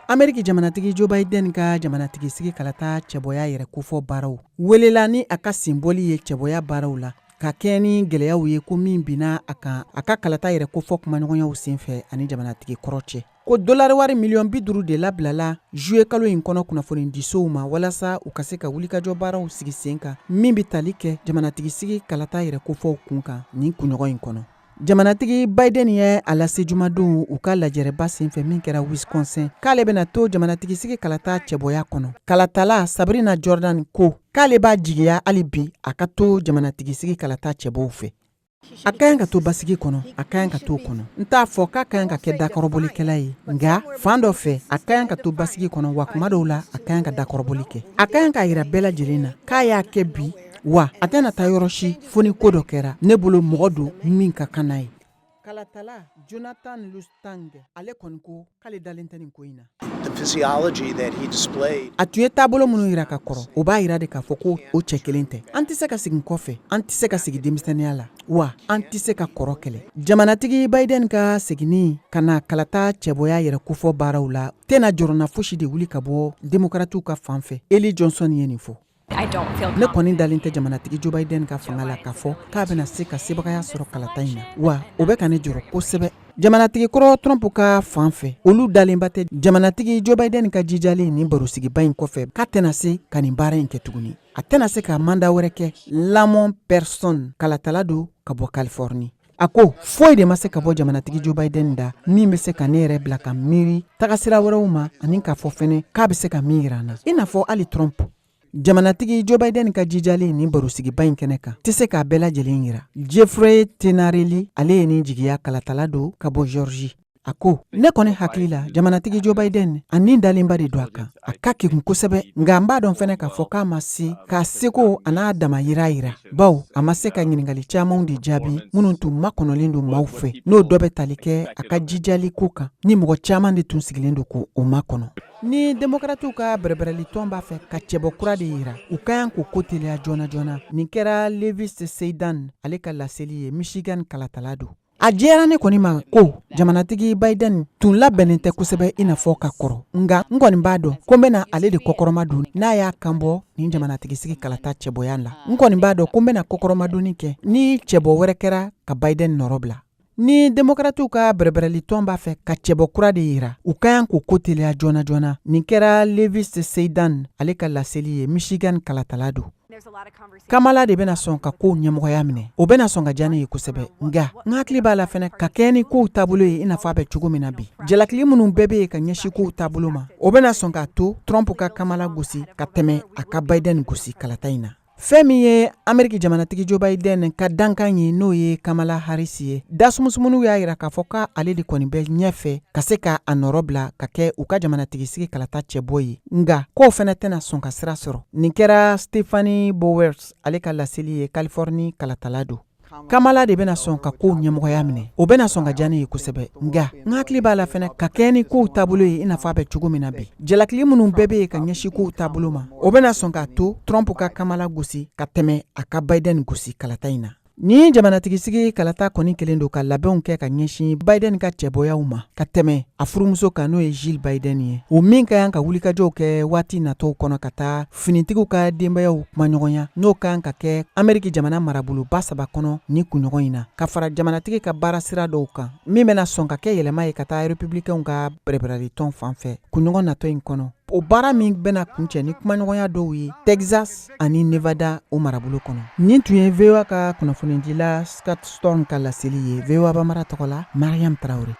Ameriki jamanatigi Joe Biden ka jamanatigisigi kalata cɛbɔya yɛrɛ kofɔ baaraw welela ni a ka senbɔli ye cɛbɔya baaraw la, ka kɛɲɛ ni gɛlɛyaw ye ko min binna a kan a ka kalata yɛrɛ kofɔ kumaɲɔgɔnyaw senfɛ ani jamanatigi kɔrɔ cɛ. Ko dolari wari miliyɔn 50 de labilala juillet kalo in kɔnɔ kunnafonidisow ma, walasa u ka se ka wulikajɔ baaraw sigi sen kan min bɛ tali kɛ jamanatigisigi kalata yɛrɛ kofɔw kun kan nin kunɲɔgɔn in kɔnɔ. Jamanatigi Biden ye a lase jumadon u ka lajɛrɛba senfɛ min kɛra Wisconsin, k'ale bɛna to jamanatigisigi kalata cɛbɔya kɔnɔ. Kalatala Sabrina Jordan ko k'ale b'a jigiya hali bi a ka to jamanatigisigi kalata cɛbɔw fɛ. A ka ɲi ka to basigi kɔnɔ, a ka ɲi ka to kɔnɔ. N t'a fɔ k'a ka ɲi ka kɛ dakɔrɔbɔlikɛla ye, nka fan dɔ fɛ, a ka ɲi ka to basigi kɔnɔ, wa kuma dɔw la, a ka ɲi ka dakɔrɔbɔli kɛ. A ka ɲi k'a yira bɛɛ lajɛlen na k'a y'a kɛ bi, wa a tɛna taa yɔrɔ si fo ni ko dɔ kɛra. Ne bolo, mɔgɔ don min ka kan n'a ye. Kalatala Jonathan Lustang, ale kɔni ko k'ale dalen tɛ nin ko in na. A tun ye taabolo minnu yira ka kɔrɔ, o b'a yira de k'a fɔ ko o cɛ kelen tɛ. An tɛ se ka segin kɔfɛ, an tɛ se ka segin denmisɛnninya la, wa an tɛ se ka kɔrɔ kɛlɛ. Jamanatigi Biden ka seginni ka na kalata cɛbɔya yɛrɛ kofɔ baaraw la tɛna jɔrɔna fosi de wuli ka bɔ Demokaratiw ka fan fɛ. Eli Johnson ye nin fɔ. Ne kɔni dalen tɛ jamanatigi Joe Biden ka fanga la k'a fɔ k'a bɛna se ka sebagaya sɔrɔ kalata in na, wa o bɛ ka ne jɔrɔ kosɛbɛ. Jamanatigi kɔrɔ Trump ka fan fɛ, olu dalenba tɛ jamanatigi Joe Biden ka jijalen nin barosigiba in kɔfɛ k'a tɛna se ka nin baara in kɛ tuguni, a tɛna se ka mandat wɛrɛ kɛ. Lamont Person, kalatala don ka bɔ Californie, a ko foyi de ma se ka bɔ jamanatigi Joe Biden da min bɛ se ka ne yɛrɛ bila ka miiri tagasira wɛrɛw ma, ani k'a fɔ fɛnɛ k'a bɛ se ka min yira an na, i n'a fɔ hali Trump. Jamanatigi Joe Biden ka jijalen nin barosigiba in kɛnɛ kan tɛ se k'a bɛɛ lajɛlen yira. Jeffrey Tenareli, ale ye nin jigiya, kalatala don ka bɔ Georgie, a ko ne kɔni hakili la, jamanatigi Joe Biden, a nin dalenba de don a kan, a ka kegun kosɛbɛ, nka n b'a dɔn fɛnɛ k'a fɔ k'a ma se k'a seko a n'a dama yira yira, baw a ma se ka ɲiningali camanw de jaabi minnu tun makɔnɔlen don maaw fɛ, n'o dɔ bɛ tali kɛ a ka jijali ko kan, ni mɔgɔ caman de tun sigilen don ko o makɔnɔ. Ni Demokaratiw ka bɛrɛbɛrɛli tɔn b'a fɛ ka cɛbɔ kura de yira, u ka kan k'o ko teliya joona joona. Nin kɛra Levis Seidan, ale ka laseli ye, Michigan kalatala don. A diyara ne kɔni ma ko jamanatigi Biden tun labɛnnen tɛ kosɛbɛ i n'a fɔ ka kɔrɔ, nka n kɔni b'a dɔn ko n bɛna ale de kɔkɔrɔma don n'a y'a kan bɔ nin jamanatigisigi kalata cɛbɔya la. N kɔni b'a dɔn ko n bɛna kɔkɔrɔmadonni kɛ ni cɛbɔ wɛrɛ kɛra ka Biden nɔrɔ bila. Ni Demokaratiw ka bɛrɛbɛrɛli tɔn b'a fɛ ka cɛbɔ kura de yira, u ka kan k'o ko teliya joona joona. Nin kɛra Levis Seidan, ale ka laseli ye, Michigan kalatala don. Kamala de bɛna sɔn ka kow ɲɛmɔgɔya minɛ, o bɛna sɔn ka diya ne ye kosɛbɛ, nka n hakili b'a la fɛnɛ ka kɛɲɛ ni kow taabolo ye i n'a fɔ a bɛ cogo min na bi, jalakili minnu bɛɛ bɛ yen ka ɲɛsin kow taabolo ma, o bɛna sɔn k'a to Trump ka Kamala gosi ka tɛmɛ a ka Biden gosi kalata in na. Fɛn min ye Ameriki jamanatigi Joe Biden ka dankan ye, n'o ye Kamala Harris ye, dasumusumuniw y'a yira k'a fɔ k'ale de kɔni bɛ ɲɛfɛ ka se ka a nɔrɔ bila ka kɛ u ka jamanatigisigi kalata cɛbɔ ye, nka k'o fɛnɛ tɛna sɔn ka sira sɔrɔ. Nin kɛra Stephanie Bowers, ale ka laseli ye, Californie kalatala don. Kamala de bɛna sɔn ka kow ɲɛmɔgɔya minɛ, o bɛna sɔn ka diya ne ye kosɛbɛ, nka n hakili b'a la fɛnɛ ka kɛɲɛ ni kow taabolo ye i n'a fɔ a bɛ cogo min na bi, jalakili minnu bɛɛ bɛ yen ka ɲɛsin kow taabolo ma, o bɛna sɔn k'a to Trump ka Kamala gosi ka tɛmɛ a ka Biden gosi kalata in na. Ni jamanatigisigi kalata kɔni kelen don ka labɛnw kɛ ka ɲɛsin Biden ka cɛbɔyaw ma ka tɛmɛ a furumuso kan, n'o ye Jill Biden ye, o min ka kan ka wulikajɔw kɛ waati natɔw kɔnɔ ka taa finitigiw ka denbayaw kumaɲɔgɔnya, n'o kan ka kɛ Ameriki jamana maraboloba saba kɔnɔ ni kunɲɔgɔn in na, ka fara jamanatigi ka baara sira dɔw kan min bɛna sɔn ka kɛ yɛlɛma ye ka taa Republicainw ka bɛrɛbɛrɛli tɔn fan fɛ kunɲɔgɔn natɔ in kɔnɔ. O baara min bɛna kuncɛ ni kumaɲɔgɔnya dɔw ye Texas ani Nevada, o marabolo kɔnɔ. Nin tun ye VOA ka kunnafonidila Scott Storm ka laseli ye. VOA Bambara tɔgɔ la, Mariam Traoré.